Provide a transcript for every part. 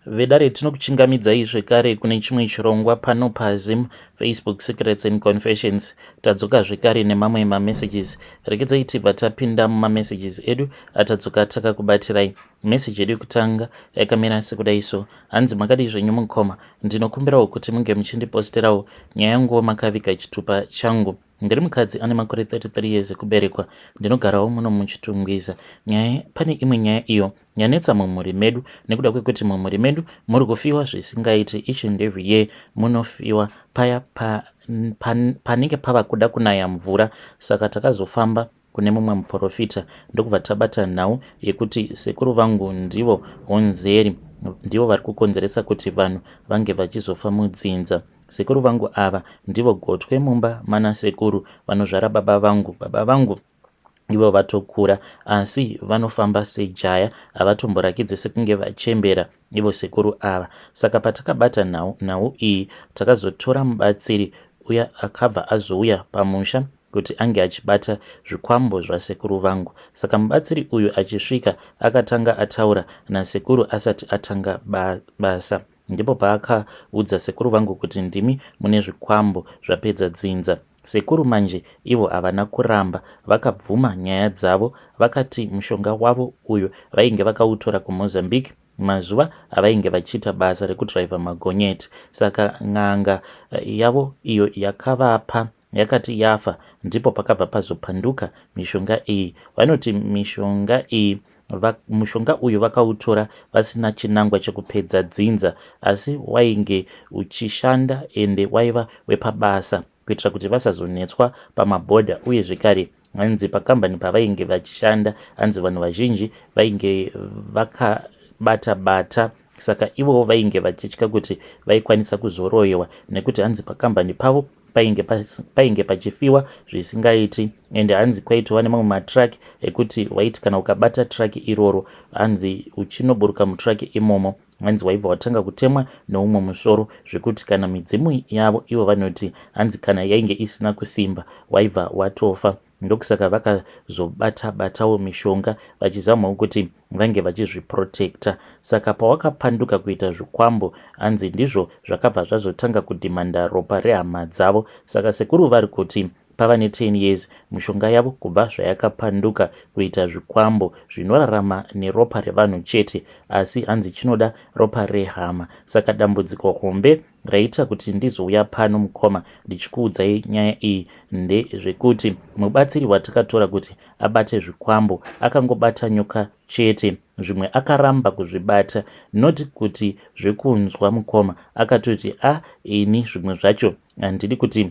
Vedare tinokuchingamidzai zvekare kune chimwe chirongwa pano paZim Facebook Secrets and Confessions. Tadzoka zvekare nemamwe mamessages. Regedzai tibva tapinda mumamessages edu atadzoka takakubatirai. Message yedu yekutanga yakamira sekudai so. Hanzi makadii zvenyu mukoma. Ndinokumbirawo kuti munge muchindiposterawo nyaya yanguwo makaviga chitupa changu. Ndiri mukadzi ane makore 33 years ekuberekwa. Ndinogarawo muno muChitungwiza. Nyaya pane imwe nyaya iyo yanetsa mumhuri medu nekuda kwekuti mumhuri medu muri kufiwa zvisingaiti each and every year munofiwa paya pa, pa, panenge pava kuda kunaya mvura saka takazofamba kune mumwe muporofita ndokubva tabata nhau yekuti sekuru vangu ndivo honzeri ndivo vari kukonzeresa kuti vanhu vange vachizofa mudzinza sekuru vangu ava ndivo gotwe mumba mana sekuru vanozvara baba vangu baba vangu ivo vatokura asi vanofamba sejaya havatomborakidze sekunge vachembera ivo sekuru ava saka patakabata nhau, nhau iyi takazotora mubatsiri uya akabva azouya pamusha kuti ange achibata zvikwambo zvasekuru vangu saka mubatsiri uyu achisvika akatanga ataura nasekuru asati atanga ba, basa Ndipo paakaudza sekuru vangu kuti ndimi mune zvikwambo zvapedza dzinza. Sekuru manje ivo havana kuramba vakabvuma nyaya dzavo vakati mushonga wavo uyu vainge vakautora kuMozambique mazuva avainge vachiita basa rekudriver magonyeti. Saka n'anga yavo iyo yakavapa yakati yafa ndipo pakabva pazopanduka mishonga iyi. Vanoti mishonga iyi mushonga uyu vakautora vasina chinangwa chekupedza dzinza asi wainge uchishanda ende waiva wepabasa kuitira kuti vasazonetswa pamabhodha uye zvekare hanzi pakambani pavainge vachishanda hanzi vanhu vazhinji vainge vakabata bata saka ivowo vainge vachitya kuti vaikwanisa kuzoroyewa nekuti hanzi pakambani pavo painge, painge pachifiwa zvisingaiti ende hanzi kwaitova nemamwe matruck ekuti waiti kana ukabata truck iroro hanzi uchinoburuka mutruck imomo hanzi waibva watanga kutemwa neumwe musoro zvekuti kana midzimu yavo ivo vanoti hanzi kana yainge isina kusimba waibva watofa Ndokusaka vakazobata batawo mishonga vachizamawo kuti vange vachizviprotecta. Saka pawakapanduka kuita zvikwambo hanzi ndizvo zvakabva zvazotanga kudhimanda ropa rehama dzavo. Saka sekuru vari kuti pava ne 10 years mushonga yavo kubva zvayakapanduka kuita zvikwambo zvinorarama neropa revanhu chete asi hanzi chinoda ropa rehama. Saka dambudziko hombe Raita kuti ndizouya pano mukoma ndichikuudzai nyaya iyi ndezvekuti mubatsiri watakatora kuti abate zvikwambo akangobata nyoka chete zvimwe akaramba kuzvibata not kuti zvekunzwa mukoma akatoti a ah, ini zvimwe zvacho handidi kuti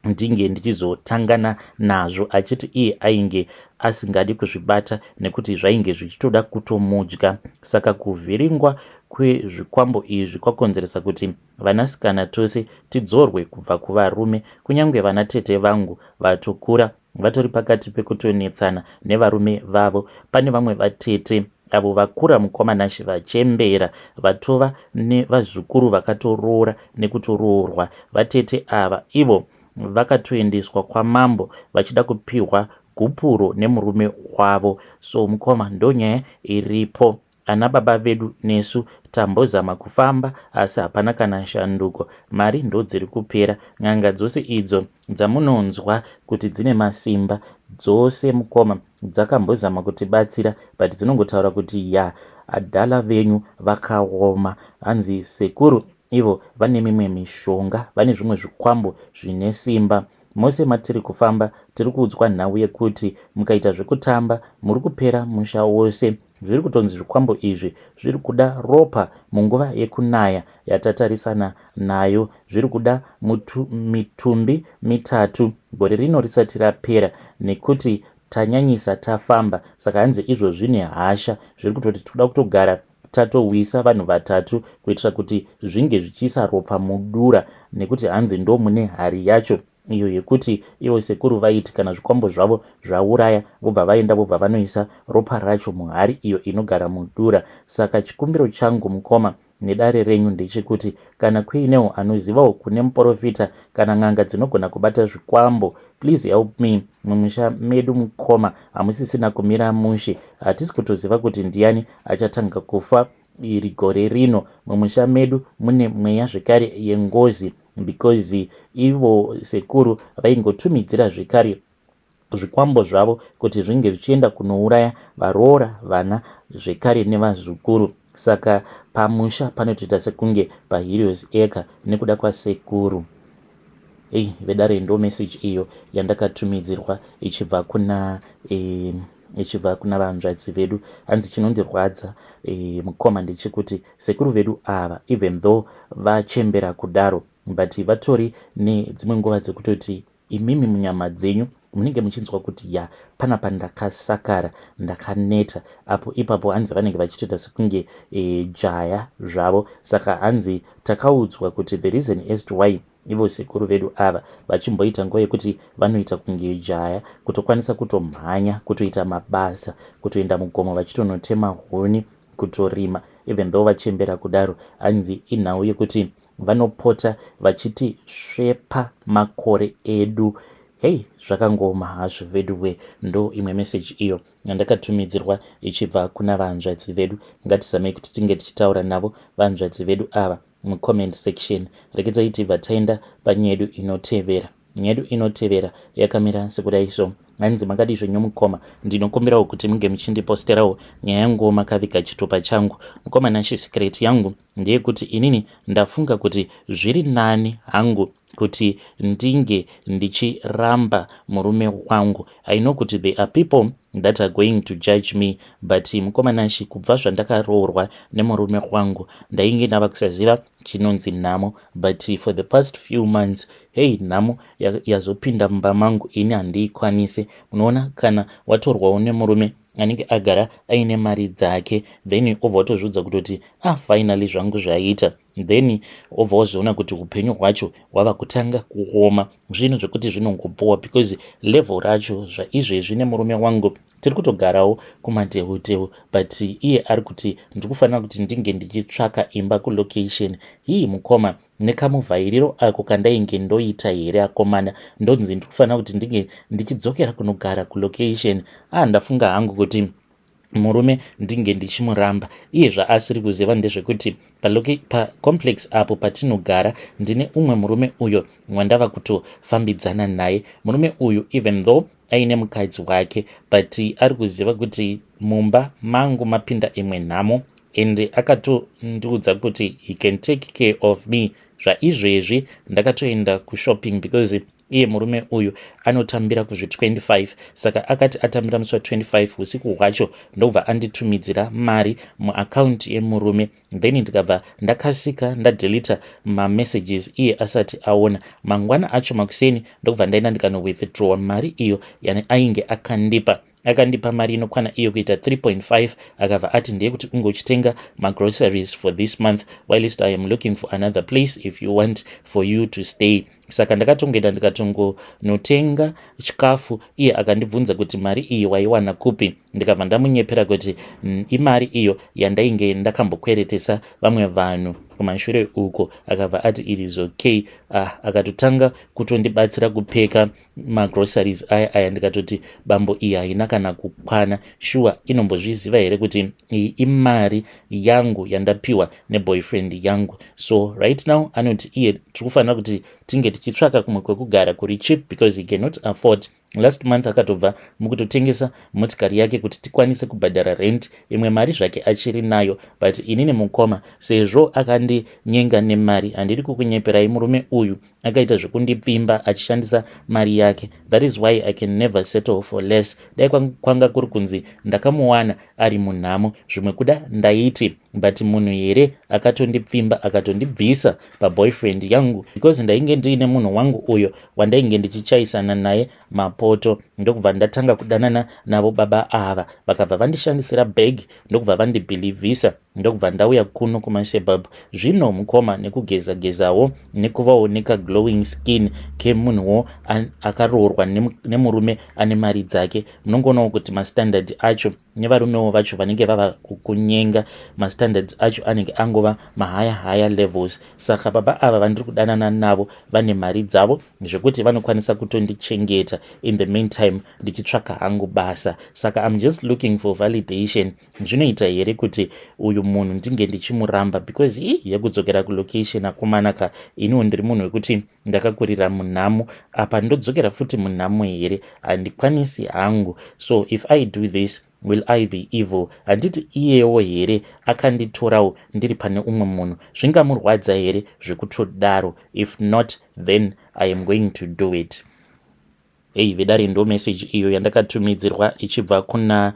ndinge ndichizotangana nazvo achiti iye ainge asingadi kuzvibata nekuti zvainge zvichitoda kutomudya saka kuvhiringwa kwezvikwambo izvi kwakonzeresa kuti vanasikana tose tidzorwe kubva kuvarume kunyange vana tete vangu vatokura vatori pakati pekutonetsana nevarume vavo pane vamwe vatete avo vakura mukoma Nashe vachembera vatova nevazukuru vakatoroora nekutoroorwa. Vatete ava ivo vakatoendeswa kwamambo vachida kupihwa gupuro nemurume wavo. So mukoma ndonyaya iripo. Ana baba vedu nesu tambozama kufamba asi hapana kana shanduko. Mari ndodziri kupera. N'anga dzose idzo dzamunonzwa kuti dzine masimba dzose mukoma dzakambozama kutibatsira but dzinongotaura kuti ya adhala venyu vakaoma hanzi sekuru ivo vane mimwe mishonga vane zvimwe zvikwambo zvine simba mose matiri kufamba tiri kuudzwa nhau yekuti mukaita zvekutamba muri kupera musha wose Zviri kutonzi zvikwambo izvi zviri kuda ropa munguva yekunaya yatatarisana nayo. Zviri kuda mutu, mitumbi mitatu gore rino risati rapera nekuti tanyanyisa tafamba. Saka hanzi izvo zvine hasha zviri kutoti tikuda kutogara tatowisa vanhu vatatu kuitira kuti zvinge zvichiisa ropa mudura nekuti hanzi ndomune hari yacho. iyo yekuti ivo sekuru vaiti kana zvikwambo zvavo zvauraya vobva vaenda vobva vanoisa ropa racho muhari iyo inogara mudura. Saka chikumbiro changu mukoma nedare renyu ndechekuti kana kuinewo anozivawo kune muporofita kana n'anga dzinogona kubata zvikwambo please help me mumusha medu mukoma hamusisina kumira mushe hatisi kutoziva kuti ndiyani achatanga kufa. Iri gore rino mumusha medu mune mweya zvekare yengozi because ivo sekuru vaingotumidzira zvekare zvikwambo zvavo kuti zvinge zvichienda kunouraya varoora, vana zvekare nevazukuru. Saka pamusha panotoita sekunge paHeroes Acre nekuda kwasekuru. Ei vedare, ndo message iyo yandakatumidzirwa ichibva kuna vanzvadzi vedu. Hanzi chinondirwadza, mukoma, ndechekuti sekuru vedu ava, even though vachembera kudaro, but vatori nedzimwe nguva dzekutoti imimi munyama dzenyu munenge muchinzwa kuti ya, panapa ndakasakara, ndakaneta. Apo ipapo hanzi vanenge vachitoita sekunge jaya zvavo. Saka hanzi takaudzwa kuti the reason as to why ivo sekuru vedu ava vachimboita nguva yekuti vanoita kunge jaya, kutokwanisa kutomhanya, kutoita mabasa, kutoenda mugomo vachitonotema huni, kutorima, even though vachembera kudaro, hanzi inhau yekuti vanopota vachiti svepa makore edu. Hei, zvakangoma hazvo vedu. Ndo imwe meseji iyo yandakatumidzirwa ichibva kuna vanzvadzi vedu. Ngatizamei kuti tinge tichitaura navo vanzvadzi vedu ava mucomment section. Rekedzai tibva taenda panyaya yedu inotevera. Nyaya yedu inotevera yakamira sekudai so. Hanzi, "Makadii zvenyu mukoma? Ndinokumbirawo kuti munge muchindiposterawo nyaya yangu makaviga chitupa changu. Mukoma Nashe, secret yangu ndeyekuti inini ndafunga kuti zviri nani hangu kuti ndinge ndichiramba murume wangu. I know kuti there are people that are going to judge me, but mukoma Nashe, kubva zvandakaroorwa nemurume wangu, ndainge ndava kusaziva chinonzi nhamo, but for the past few months, hei, nhamo yazopinda mumba mangu, ini handiikwanisi. Munoona, kana watorwawo nemurume anenge agara aine mari dzake, then obva watozviudza kutoti, 'Ah, finally zvangu zvaita,' then obva wazoona kuti upenyu hwacho hwava kutanga kuoma, zvinhu zvekuti zvinongobowa, because level racho zvaizvezvi nemurume wangu tiri kutogarawo kumadheudheu, but iye ari kuti ndiri kufanira kuti ndinge ndichitsvaka imba kulocation. Hii mukoma, nekamuvhairiro ako kandainge ndoita here akomana, ndonzi ndiri kufanira kuti ndinge ndichidzokera kunogara kulocation. Ah, ndafunga hangu kuti murume ndinge ndichimuramba. Iye zvaasiri kuziva ndezvekuti pacomplex apo patinogara ndine umwe murume uyo wandava kutofambidzana naye. Murume uyu, even though aine mukadzi wake, but ari kuziva kuti mumba mangu mapinda imwe nhamo, and akatondiudza kuti he can take care of me. Zvaizvezvi ndakatoenda kushopping because iye murume uyu anotambira kuzvi25. Saka akati atambira musi wa25 usiku hwacho, ndobva anditumidzira mari muakaunti yemurume. Then ndikabva ndakasika ndadelita mamessages iye asati aona. Mangwana acho makuseni ndokubva ndaenda ndikanowithdrawa mari iyo yani ainge akandipa. Akandipa mari inokwana iyo kuita 3.5. Akabva ati ndeyekuti unge uchitenga magroceries for this month whilst I am looking for another place if you want for you to stay. Saka ndakatongoenda ndikatongonotenga chikafu. Iye akandibvunza kuti mari iyi waiwana kupi. Ndikabva ndamunyepera kuti imari iyo yandainge ndakambokweretesa vamwe vanhu kumashure uko. Akabva ati it is okay. Ah, akatotanga kutondibatsira kupeka magroceries aya aya. Ndikatoti bambo, iyi haina kana kukwana. Shuwa, inombozviziva here kuti iyi imari yangu yandapiwa neboyfriend yangu? So right now anoti iye tiri kufanira kuti tinge tichitsvaka kumwe kwekugara kuri cheap because he cannot afford. Last month akatobva mukutotengesa motikari yake kuti tikwanise kubhadhara rent. Imwe mari zvake achiri nayo, but inini mukoma, sezvo akandinyenga nemari, handidi kukunyeperai, murume uyu akaita zvekundipfimba achishandisa mari yake. That is why I can never settle for less. Dai kwanga kuri kunzi ndakamuwana ari munhamo, zvimwe kuda ndaiti, but munhu here akatondipfimba, akatondibvisa paboyfriend yangu, because ndainge ndiine munhu wangu uyo wandainge ndichichaisana naye mapoto, ndokubva ndatanga kudanana navo baba ava, vakabva vandishandisira bag, ndokubva vandibhilivhisa, ndokubva ndauya kuno kumasuburbs. Zvino mukoma, nekugeza gezawo, nekuvawo nekaglowing skin kemunhuwo akaroorwa nemurume ane mari dzake, munongoonawo kuti mastandard acho Nevarumewo vacho vanenge vava kukunyenga, mastandards acho anenge angova mahigher higher levels. Saka baba ava vandiri kudanana navo vane mari dzavo zvekuti vanokwanisa kutondichengeta in the meantime ndichitsvaka hangu basa. Saka I'm just looking for validation. Zvinoita here kuti uyu munhu ndinge ndichimuramba? Because i yekudzokera kulocation, akomanaka, iniwo ndiri munhu wekuti ndakakurira munhamo. Apa ndodzokera futi munhamo here? Handikwanisi hangu. So if I do this, will I be evil? Handiti iyewo here akanditorawo ndiri pane umwe munhu? Zvingamurwadza here zvekutodaro? If not, then I am going to do it. Hei vedare, ndo message iyo yandakatumidzirwa ichibva kuna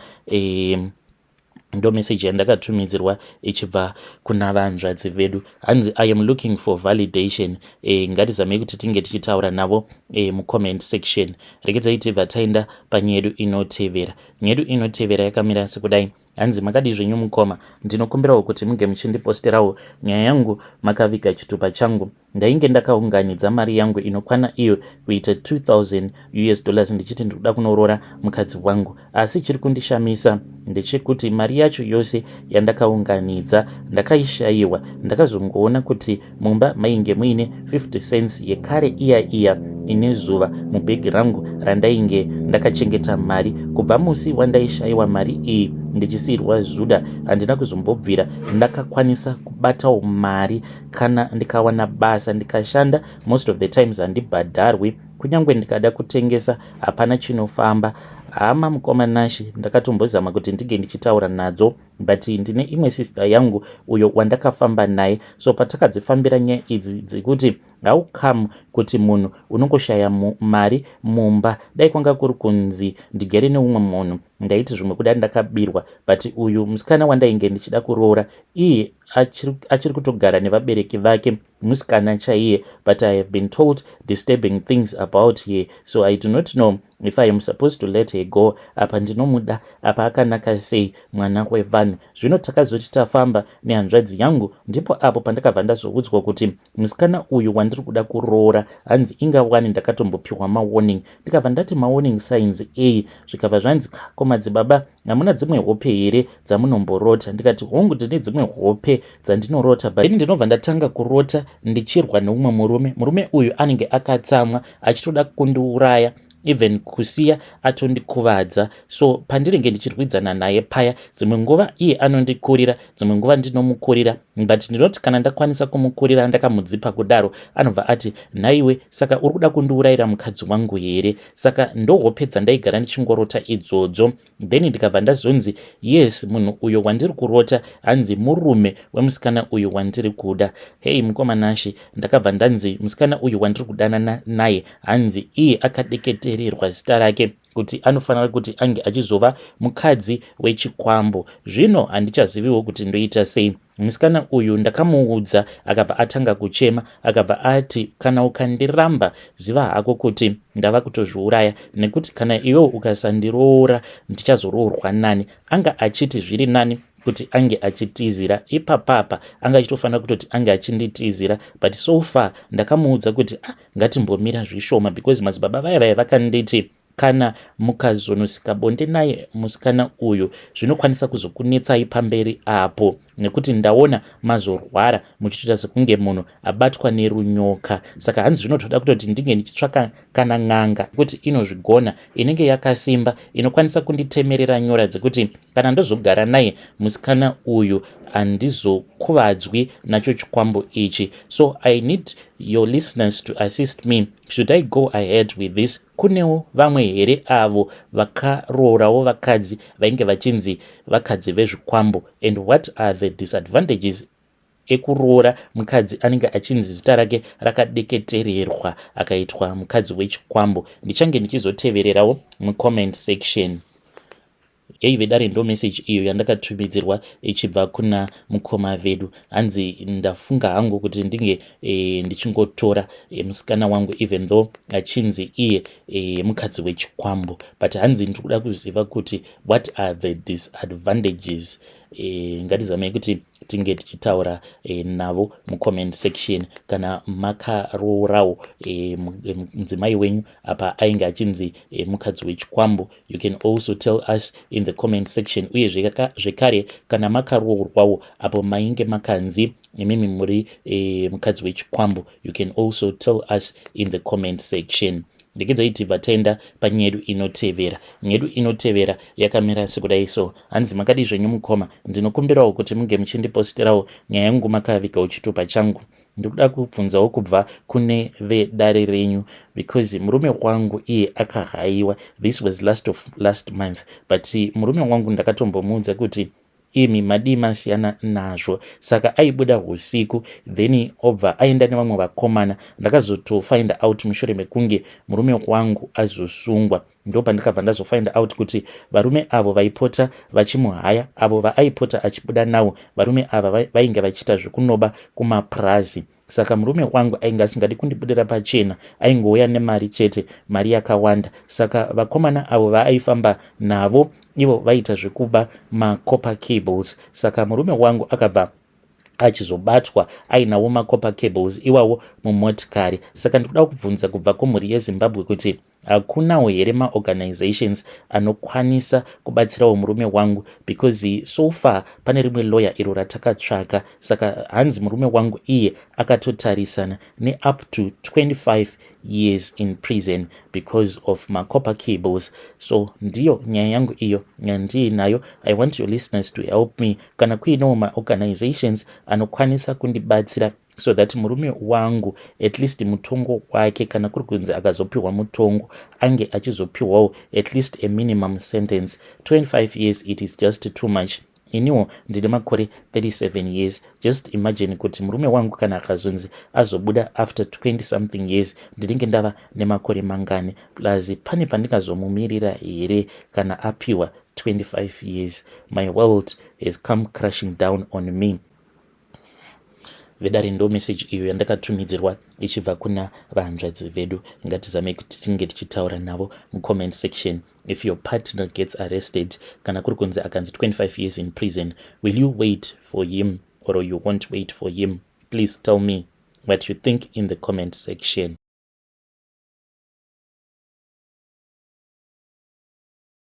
ndo message yandakatumidzirwa ichibva kuna vanzvadzi vedu. Hanzi, "I am looking for validation." Ngatizamei kuti tinge tichitaura navo mucomment section. Rekedzai tibva taenda panyaya yedu inotevera. Nyaya yedu inotevera yakamira sekudai. Hanzi, "Makadi zvenyu mukoma? Ndinokumbirawo kuti munge muchindiposterawo nyaya yangu makaviga chitupa changu. Ndainge ndakaunganidza mari yangu inokwana iyo kuita 2000 US dollars, ndichiti ndikuda kunoroora mukadzi wangu. Asi chiri kundishamisa ndechekuti mari yacho yose yandakaunganidza ndakaishayiwa. Ndakazongoona kuti mumba mainge muine 50 cents yekare iya iya ine zuva mubhegi rangu randainge ndakachengeta mari. Kubva musi wandaishayiwa mari iyi ndichisiyirwa zuda, handina kuzombobvira ndakakwanisa kubatawo mari. Kana ndikawana basa ndikashanda, most of the times handibhadharwi. Kunyange ndikada kutengesa, hapana chinofamba. Hama mukoma Nashi, ndakatombozama kuti ndinge ndichitaura nadzo, but ndine imwe sister yangu uyo wandakafamba naye. So patakadzifambira nyaya idzi dzekuti how come kuti munhu unongoshaya mari mumba, dai kwanga kuri kunzi ndigere neumwe munhu, ndaiti zvimwe kuda ndakabirwa. But uyu musikana wandainge ndichida kuroora, iye achiri kutogara nevabereki vake, musikana chaiye, but I have been told disturbing things about her, so I do not know if I am supposed to let her go. Apa ndinomuda, apa akanaka sei mwana wevanhu. Zvino takazoti tafamba nehanzvadzi yangu, ndipo apo pandakabva ndazoudzwa kuti musikana uyu wandiri kuda kuroora, hanzi ingawani ndakatombopiwa mawarning. Ndikabva ndati, 'Mawarning signs a?' Zvikabva zvanzi, 'Ko madzibaba, hamuna dzimwe hope here dzamunomborota?' Ndikati, 'Hongu, ndine dzimwe hope dzandinorota, but ndinobva ndatanga kurota ndichirwa neumwe murume. Murume uyu anenge akatsamwa achitoda kundiuraya, even kusiya atondikuvadza. So pandinenge ndichirwidzana naye paya, dzimwe nguva iye anondikurira, dzimwe nguva ndinomukurira. But ndinoti kana ndakwanisa kumukurira, ndakamudzipa kudaro, anobva ati, "Nhaiwe, saka uri kuda kundiurayira mukadzi wangu here?" Saka ndohope dzandaigara ndichingorota idzodzo. Then ndikabva ndazonzi, yes, munhu uyo wandiri kurota hanzi murume wemusikana uyu wandiri kuda. Hei mukoma Nashi, ndakabva ndanzi musikana uyu wandiri kudanana naye, hanzi iye akadeketererwa zita rake kuti anofanira kuti ange achizova mukadzi wechikwambo. Zvino handichaziviwo kuti ndoita sei. Musikana uyu ndakamuudza, akabva atanga kuchema, akabva ati, 'Kana ukandiramba, ziva hako kuti ndava kutozviuraya, nekuti kana iwewo ukasandiroora, ndichazoroorwa nani?' Anga achiti zviri nani kuti ange achitizira ipapapa, anga achitofanira kutoti ange achinditizira. But so far ndakamuudza kuti, ah, ngatimbomira zvishoma, because madzibaba vaya vaya vakanditi kana mukazonosika bonde naye musikana uyu, zvinokwanisa kuzokunetsai pamberi apo, nekuti ndaona mazorwara muchitoita sekunge munhu abatwa nerunyoka. Saka hanzi zvinotoda kutoti ndinge ndichitsvaka kana n'anga kuti inozvigona, inenge yakasimba, inokwanisa kunditemerera nyora dzekuti kana ndozogara naye musikana uyu, handizokuvadzwi nacho chikwambo ichi. So I need your listeners to assist me. Should I go ahead with this? Kunewo vamwe here avo vakaroorawo vakadzi vainge vachinzi vakadzi vezvikwambo? And what are the disadvantages ekuroora mukadzi anenge achinzi zita rake rakadeketererwa akaitwa mukadzi wechikwambo? Ndichange ndichizotevererawo mucomment section." Yaive dare, ndo message iyo yandakatumidzirwa ichibva kuna mukoma vedu. Hanzi, "Ndafunga hangu kuti ndinge ndichingotora musikana wangu, even though achinzi iye mukadzi wechikwambo, but hanzi ndiri kuda kuziva kuti what are the disadvantages." Ngatizamei kuti Tinge tichitaura navo mucomment section. Kana makaroorawo mudzimai wenyu apa ainge achinzi mukadzi wechikwambo, you can also tell us in the comment section. Uye zvekare kana makaroorwawo apo mainge makanzi imimi muri mukadzi wechikwambo, you can also tell us in the comment section. Ndekedzai tibva taenda panyaya yedu inotevera. Nyaya yedu inotevera yakamira sekudai so. Hanzi, "Makadi zvenyu mukoma? Ndinokumbirawo kuti munge muchindiposterawo nyaya yangu makavigawo chitupa changu. Ndikuda kubvunzawo kubva kune vedare renyu because murume wangu iye akahayiwa. This was last of last month, but murume wangu ndakatombomuudza kuti imi madii masiyana nazvo. Saka aibuda usiku, then obva aenda nevamwe vakomana. Ndakazotofind out mushure mekunge murume wangu azosungwa. Ndo pandakabva ndazofind out kuti varume avo vaipota vachimuhaya, avo vaaipota achibuda navo, varume ava vainge vachiita zvekunoba kumapurazi. Saka murume wangu ainge asingadi kundibudira pachena, aingouya nemari chete, mari yakawanda. Saka vakomana avo vaaifamba navo ivo vaita zvekuba macopper cables. Saka murume wangu akabva achizobatwa ainawo macopper cables iwawo mumotikari. Saka ndikuda kubvunza kubva kumhuri yeZimbabwe kuti hakunawo here maorganizations anokwanisa kubatsirawo murume wangu, because so far pane rimwe lawyer iro ratakatsvaka. Saka hanzi murume wangu iye akatotarisana neup to 25 years in prison because of macopper cables. So ndiyo nyaya yangu iyo yandiinayo. I want your listeners to help me kana kuinewo maorganizations anokwanisa kundibatsira so that murume wangu at least mutongo wake, kana kuri kunzi akazopiwa mutongo, ange achizopiwawo at least a minimum sentence. 25 years, it is just too much. Iniwo ndine makore 37 years. Just imagine kuti murume wangu kana akazonzi azobuda after 20 something years, ndinenge ndava nemakore mangani? Plus pane pandingazomumirira here kana apiwa 25 years? My world has come crashing down on me." Vedare, ndo meseji iyo yandakatumidzirwa ichibva kuna vahanzvadzi vedu. Ngatizamei kuti tinge tichitaura navo mucomment section. If your partner gets arrested, kana kuri kunzi akanzi 25 years in prison, will you wait for him or you won't wait for him? Please tell me what you think in the comment section.